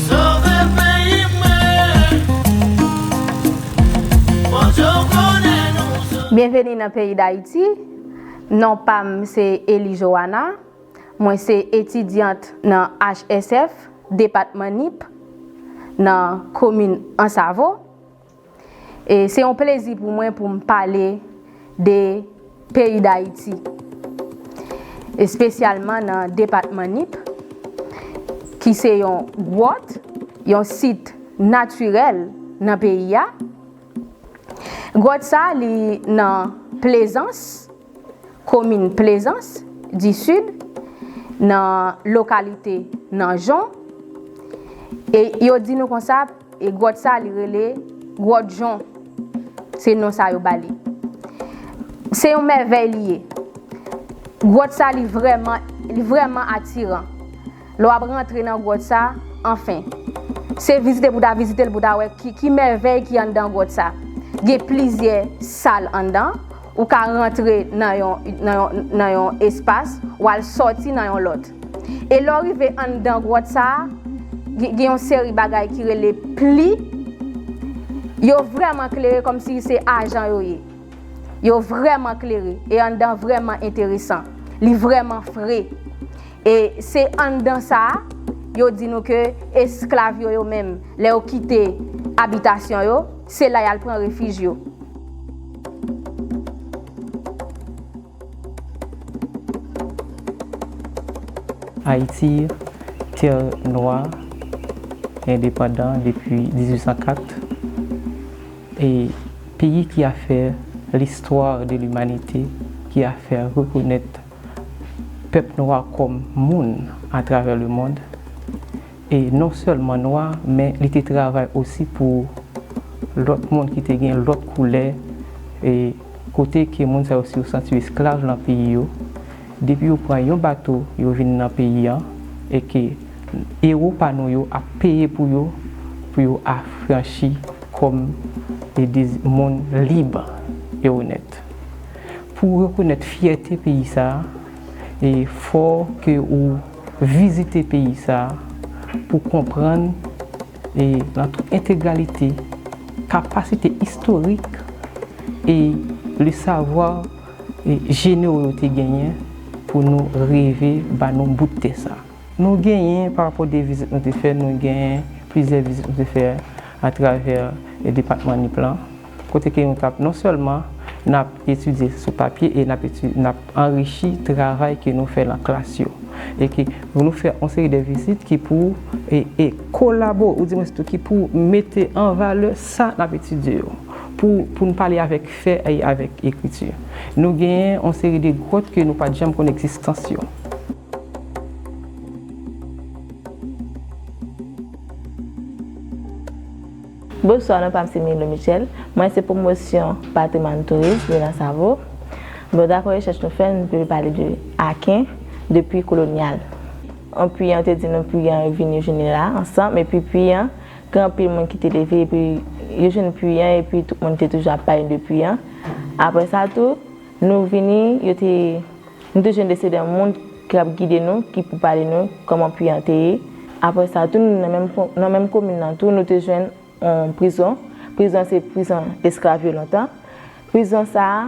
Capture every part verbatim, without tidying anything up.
Sove peyi mwen. Bondye, ou konnen nou. Byenveni nan peyi Dayiti. Non pa m se Eli Joana. Mwen se etidyant nan H S F, depatman Nip, nan komin Ansavo. E se yon plezi pou mwen pou m pale de peyi Dayiti, espesyalman nan depatman Nip, ki se yon gwòt, yon sit natirèl nan peyi a. Gwòt sa, li nan Plezans, komin Plezans di Sid, nan lokalite Nanjon. E yo di nou konsa, e gwòt sa, li rele Gwòt Jon. Se non sa yo ba li. Se yon mèvèy li ye. Gwòt sa, li vrèman, li vrèman atiran. Lè w ap rantre nan gwòt sa, anfen, se vizite pou ta vizite l, pou ta wè ki, ki mèvèy ki anndan gwòt sa. Gen plizyè sal anndan. Ou ka rantre nan yon, nan yon, nan yon espas, w al sòti nan yon lòt. E lè w rive anndan gwòt sa a, gen, gen yon seri bagay ki rele pli. Yo vrèman klere, kòmsi se ajan yo ye. Yo vrèman klere. E anndan vrèman enteresan. Li vrèman fre. E se anndan sa a, yo di nou ke esklav yo, yo menm, lè yo kite abitasyon yo, se la y al pran refij yo. Ayiti, tè nwa, endepandan depi dizuit san kat, e peyi ki a fè l'histoire de l'humanité, ki a fè rekonèt pèp nwa kòm moun atravè lemonn. E non sèlman nwa, men li te travay osi pou lòt moun ki te gen lòt koulè, e kote ke moun sa yo, si yo santi yo esklav nan peyi yo, depi yo pran yon bato, yo vin nan peyi an, e ke ewo pa nou yo ap peye pou yo, pou yo afranchi kòm e de moun lib e onèt. Pou rekonèt fyète peyi sa a, e fò ke ou vizite peyi sa a pou konprann e nan tout entegralite kapasite istorik e le savwa e jenero yo te genyen pou nou rive ba nou bout tè sa. Nou genyen, pa rapò de vizit nou te fè, nou genyen plizyè vizit nou te fè atravè e depatman Nip lan, kote ke nou t ap non sèlman n ap etidye sou papye e n ap etidye, n ap anrichi travay ke nou fè nan klas yo. E ke nou fè yon seri de vizit ki pou e, e kolabore, oudimwens tou ki pou mete an valè sa n ap etidye yo, pou, pou n pale avèk fè e avèk ekriti. Nou genyen yon seri de gwòt ke nou pa t janm konn egzistans yo. Bonswa, non pa m se Milo Michel. Mwen se pwomosyon patrimwàn touris de Lansavo. Bon, daprè rechèch nou fè, nou te pale de Aken depi kolonyal. An Puyan, yo te di nou Puyan yo vini jounen la ansanm, epi Puyan, gen anpil moun ki te leve, epi yo jwenn Puyan, epi tout moun te toujou ap pale de Puyan. Apre sa tou, nou vini, yo te, nou te jwenn desandan moun ki ap gide nou, ki pou pale nou kòman Puyan te ye. Apre sa tou, nou nan menm, nan menm komin nan tou, nou te jwenn yon prizon. Prizon se prizon esklav yo lontan. Prizon sa a,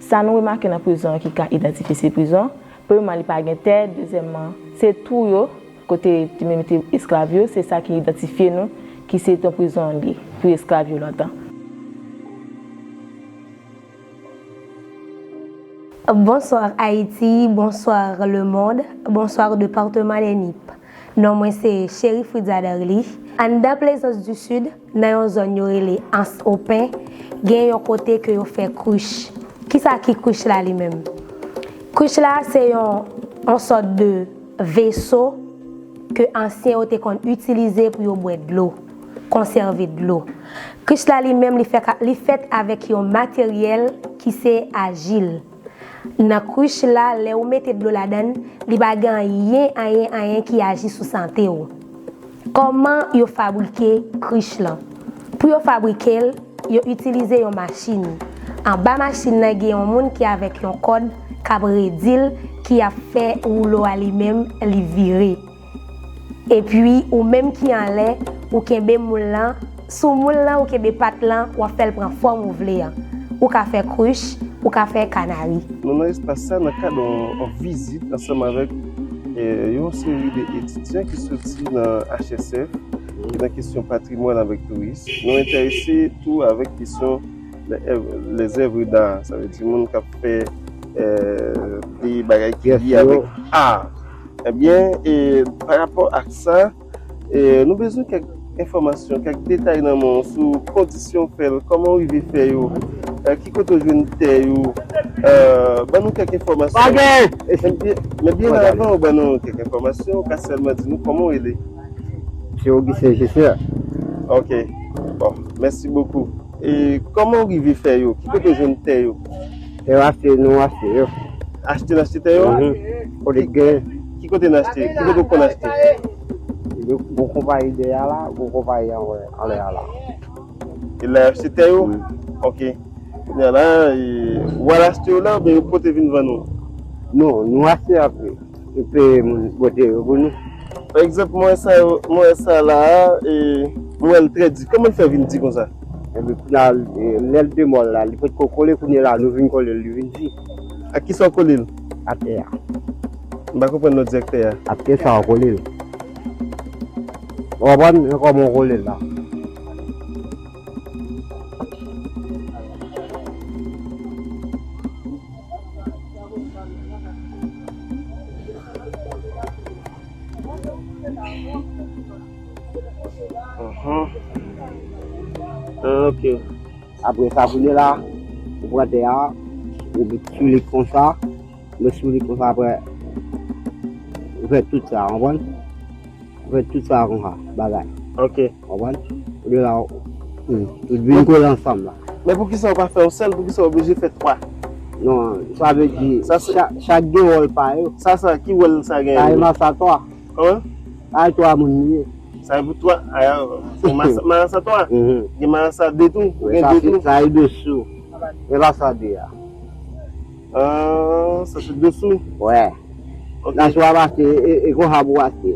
sa nou remake nan prizon an ki ka idantifye se prizon, premyèman, li pa gen tè, dezyèmman, se twou yo, kote yo te mete esklav yo, se sa ki idantifye nou, ki se yon prizon li ye, pou esklav yo lontan. Bonsoir Haïti, bonsoir le monde, bonsoir département de Nip. Non mwen se Cheri Fridza Darly. Anndan Plaisance du Sud, nan yon zòn yo rele Anse aux Pins, gen yon kote ke yo fè krich. Kisa ki krich la li menm? Krich la se yon, yon sòt de veso ke ansyen yo te konn itilize pou yo bwè dlo, konsève dlo. Krich la li menm li fèt, li fèt avèk yon materyèl ki se ajil. Nan krich la, lè ou mete dlo ladan l, li pa gen anyen, anyen, anyen ki aji sou sante w. Kòman yo fabrike krich lan? Pou yo fabrike l, yo itilize yon machin. Anba machin nan gen yon moun ki avèk yon kòd k ap redi l, ki ap fè woulo a li menm li vire. Epi ou menm ki anlè, ou kenbe moul lan, sou moul lan ou kenbe pat lan, w ap fè l pran fòm ou vle an. Ou ka fè krich, ou ka fè kanari. Nou nan espas sa nan kad yon, yon vizit ansanm avèk, eh, yon seri de etidyan ki soti nan H S F, ki nan kesyon patrimwàn avèk touris. Nou enterese tou avèk kesyon lè, lèzèv da, sa vle di moun k ap fè, eh, de bagay ki lye avèk a. Ebyen, e, pa rapò ak sa, e, nou bezwen kèk enfòmasyon, kèk detay nan men w sou kondisyon fè l, kòman w rive fè yo, e, ki kote w jwenn tè yo, e, ban nou kèk enfòmasyon. Pa gen! Men byen, men byen avan w ban nou kèk enfòmasyon, ou ka sèlman di nou kòman w rele? Se Augustin Jesner. Ok. Bon, mèsi bokou. E kòman w rive fè yo? Ki kote w jwenn tè yo? Tè yo achte, nou achte yo. Achte n achte tè yo? Mhm. Kote gen. Ki kote n achte? Ki kote w konn achte? Gon konpayi dèyè la, gon konpayi anlè, anlè a la. E la y achte tè yo? Wi. Ok. Kounye a la, e, ou al achte yo la, oubyen yo pote vin vann ou? Non, nou achte apre. Nou peye moun pote yo pou nou. Pa egzanp, mwen wè sa yo, mwen wè sa la a, e, mwen wè l trè di. Kòman l fè vin di konsa? Epi kounye a, e, lè l demò l la, li potko kole, kounye a la, nou vin kole l, li vin di. Ak kisa w kole l? Atè a. M pa konprann lè w di ak tè a. Ak tè sa w kole l. Ou konprann? Men kòman w kole l la. Mhm. Ah, ok. Apre sa, kounye a la, ou pran tè a, ou met sou li konsa, ou met sou li konsa, apre, ou fè tout sa, ou konprann? Ou fè tout sa konsa, bagay. Ok. Konprann? Ou de la, hmm, tout vin kole ansanm la. Men poukisa ou pa fè yon sèl? Poukisa ou oblije fè twa? Non, sa vle di, sa se chak, chak gen wòl pa yo. Sa, sa, ki wòl sa gen? Sa e masatwa. Kòman? Sa e twa moun li ye. Sa e pou twa, a, se mas-, masatwa. Mhm. Gen masade tou, wi, gen sa de se, tou. Sa e de sou. E masade a. Ah, sa se de sou? Wè. Ok. Nan sou a pase, e, e konsa pou pase.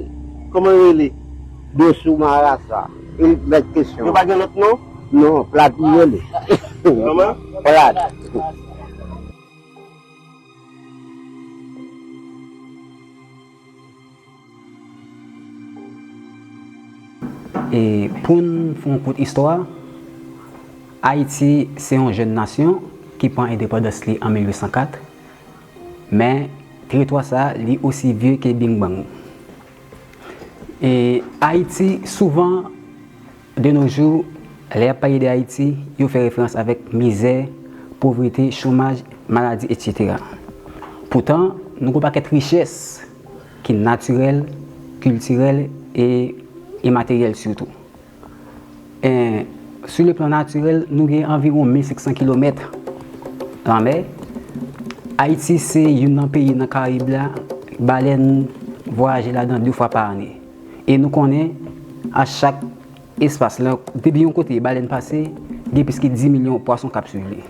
Kòman yo rele? De sou marasa. E mèt kesyon. Yo pa gen lòt non? Non, plat li rele. Kòman? Plat. E pou n fè yon kout istwa, Ayiti se yon jèn nasyon ki pran endepandans li an mil uit san kat, men teritwa sa a, li osi vye ke Big Bang. E Ayiti, souvan, de nos jours, lè y ap pale de Ayiti, yo fè referans avèk mizè, povrete, chomaj, maladi, et cetera. Poutan, nou gen yon pakèt richès ki natirèl, kiltirèl e imateryèl sitou. E, sou le plan natirèl, nou gen anviwon mil senk san kilomèt lanmè. Ayiti se youn nan peyi nan Karayib la, balèn vwayaje ladan de fwa pa ane. E nou konnen, a chak espas la, depi yon kote balèn pase, gen plis ke dis milyon pwason k ap swiv li.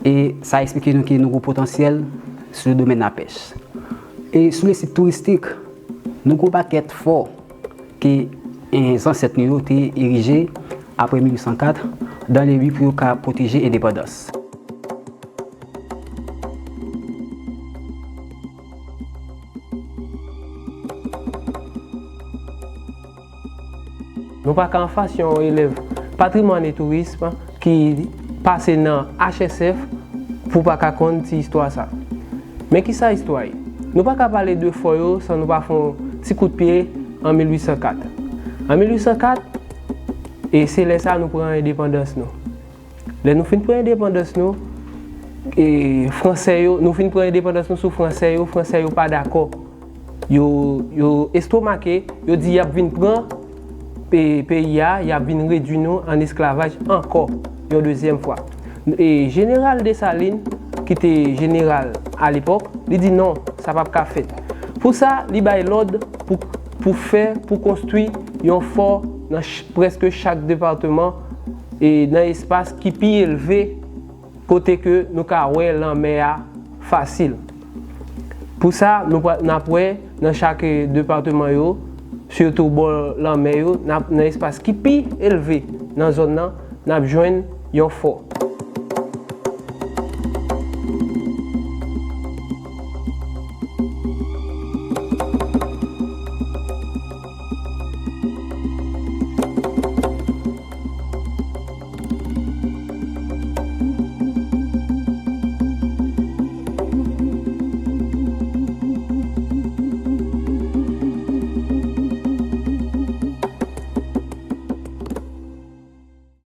E sa eksplike nou ke nou gen potansyèl sou domèn lapèch. E sou le sit touristik, nou gen yon pakèt fò ke, eh, zansèt nou yo te erije apre mil uit san kat, dans le but pou yo ka pwoteje endepandans. Nou pa ka anfas yon elèv patrimwàn e tourism ki pase nan H S F pou pa ka konn ti istwa sa. Men kisa istwa ye? Nou pa ka pale de fò yo san nou pa fè yon ti kout pye an mil uit san kat. An mil uit san kat, e se lè sa nou pran endepandans nou. Lè nou fin pran endepandans nou, e, Fransè yo, nou fin pran endepandans nou sou Fransè yo, Fransè yo pa dakò. Yo, yo estomake, yo di y ap vin pran pe-, peyi a, y ap vin redui nou an esklavaj ankò, yon dezyèm fwa. E jeneral Desalin, ki te jeneral alepòk, li di non, sa p ap ka fèt. Pou sa, li bay lòd pou, pou fè, pou konstwi yon fò nan ch-, prèske chak depatman e nan espas ki pi elve kote ke nou ka wè lanmè a fasil. Pou sa, nou pral, n ap wè nan chak, eh, depatman yo, sitou bò lanmè yo, n ap, nan espas ki pi elve nan zòn nan, n ap jwenn yon fò.